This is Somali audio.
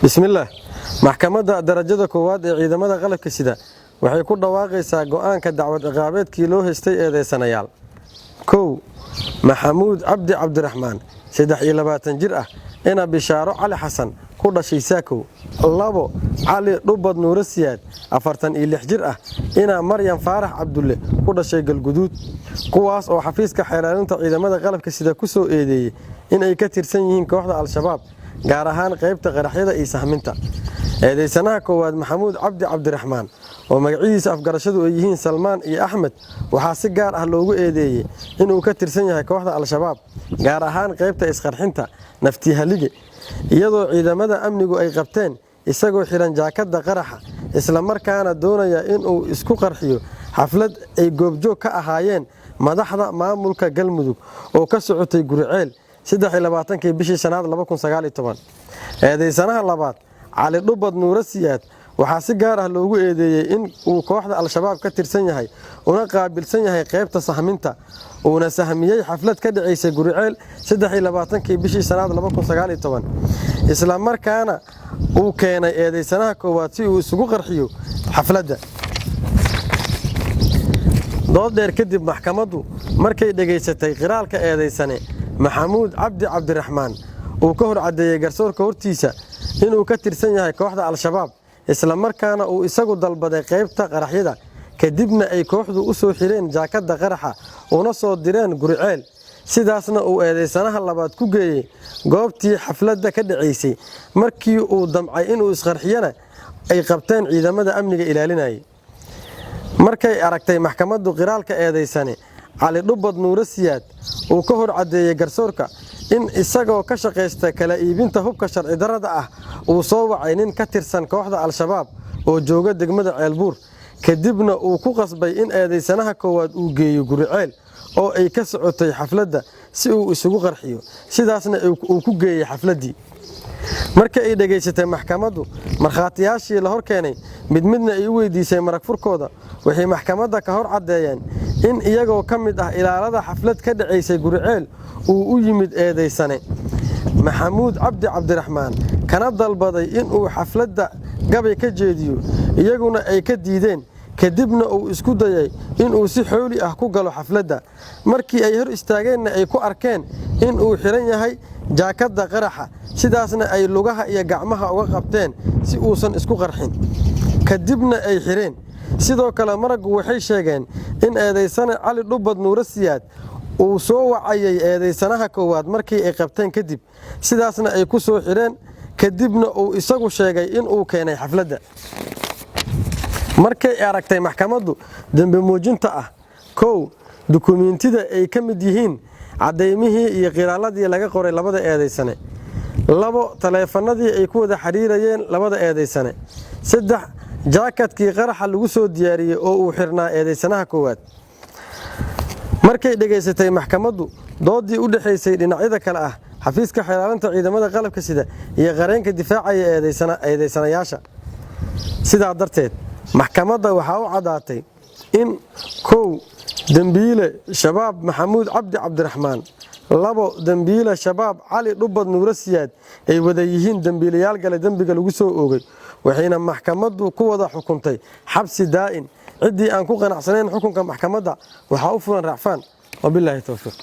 Bismillaah. Maxkamadda darajada koowaad ee ciidamada qalabka sida waxay ku dhawaaqaysaa go'aanka dacwad ciqaabeedkii loo haystay eedeysanayaal: 1, Maxamuud Cabdi Cabdiraxmaan, 23 jir ah, ina Bishaaro Cali Xasan, ku dhashay Saakow. 2, Cali Dhubad Nuuro Siyaad, 46 jir ah, ina Maryam Faarax Cabdulle, ku dhashay Galguduud, kuwaas oo xafiiska xeelaalinta ciidamada qalabka sida ku soo eedeeyey in ay ka tirsan yihiin kooxda Al-Shabaab, gaar ahaan qaybta qaraxyada iyo sahminta. Eedeysanaha koowaad, Maxamuud Cabdi Cabdiraxmaan, oo magacihiisa afgarashadu ay yihiin Salmaan iyo Axmed, waxaa si gaar ah loogu eedeeyey inuu ka tirsan yahay kooxda Al-Shabaab, gaar ahaan qaybta isqarxinta naftihalige, iyadoo ciidamada amnigu ay qabteen isagoo xiran jaakada qaraxa, islamarkaana doonaya inuu isku qarxiyo xaflad ay goobjoog ka ahaayeen madaxda maamulka Galmudug oo ka socotay Guriceel 23-kii bishii shanaad. Eedeysanaha labaad, Cali Dhubad Nuuro Siyaad, waxaa si gaar ah loogu eedeeyey in uu kooxda Al-Shabaab ka tirsan yahay, una qaabilsan yahay qaybta sahminta, uuna sahmiyey xaflad ka dhacaysay Guriceel 23-kii bishii shanaad, islamarkaana uu keenay eedeysanaha koowaad si uu isugu qarxiyo xafladda. Dood dheer kadib, maxkamaddu markay dhegaysatay qiraalka eedeysane Maxamuud Cabdi Cabdiraxmaan uu ka hor caddeeyey garsoorka hortiisa inuu ka tirsan yahay kooxda Al-Shabaab, islamarkaana uu isagu dalbaday qaybta qaraxyada, kadibna ay kooxdu u soo xireen jaakadda qaraxa una soo direen Guriceel, sidaasna uu eedeysanaha labaad ku geeyey goobtii xafladda ka dhacaysay, markii uu damcay inuu isqarxiyana ay qabteen ciidamada amniga ilaalinayay. Markay aragtay maxkamaddu qiraalka eedeysane Cali Dhubad Nuuro Siyaad uu ka hor caddeeyey garsoorka in isagoo ka shaqaysta kala iibinta hubka sharci darrada ah uu soo wacay nin ka tirsan kooxda Al-Shabaab oo jooga degmada Ceelbuur, kadibna uu ku qasbay in eedeysanaha koowaad uu geeyo Guriceel oo ay ka socotay xafladda si uu isugu qarxiyo, sidaasna uu ku geeyey xafladdii. Marka ay dhegaysatay maxkamaddu markhaatiyaashii la hor keenay, mid midna ay u weydiisay marag furkooda, waxay maxkamadda ka hor caddeeyeen in iyagoo ka mid ah ilaalada xaflad ka dhacaysay Guriceel uu u yimid eedaysane Maxamuud Cabdi Cabdiraxmaan, kana dalbaday inuu xafladda gabay ka jeediyo, iyaguna ay ka diideen. Kadibna uu isku dayay inuu si xooli ah ku galo xafladda, markii ay hor istaageenna ay ku arkeen inuu xiran yahay jaakadda qaraxa, sidaasna ay lugaha iyo gacmaha uga qabteen si uusan isku qarxin, kadibna ay xireen. Sidoo kale maraggu waxay sheegeen in eedaysane Cali Dhubad Nuuro Siyaad uu soo wacayay eedaysanaha koowaad markii ay qabteen kadib, sidaasna ay ku soo xireen, kadibna uu isagu sheegay inuu keenay xafladda. Markay aragtay maxkamaddu dembi muujinta ah: 1, dukumiintida ay ka mid yihiin caddaymihii iyo qiraaladii laga qoray labada eedaysane; 2, taleefanadii ay ku wada xiriirayeen labada eedaysane; 3, jaakadkii qaraxa lagu soo diyaariyey oo uu xirnaa eedaysanaha koowaad. Markay dhegaysatay maxkamaddu doodii u dhexaysay dhinacyada kale ah xafiiska xeelaalinta ciidamada qalabka sida iyo qareenka difaacaya eedaysanayaasha, sidaa darteed maxkamadda waxaa u caddaatay in: 1, dembiile Shabaab Maxamuud Cabdi Cabdiraxmaan; 2, dembiile Shabaab Cali Dhubad Nuuro Siyaad ay wada yihiin dembiilayaal gale dembiga lagu soo oogay, waxayna maxkamaddu ku wada xukuntay xabsi daa'in. Ciddii aan ku qanacsanayn xukunka maxkamadda waxaa u furan racfaan. Wabilaahi towfiiq.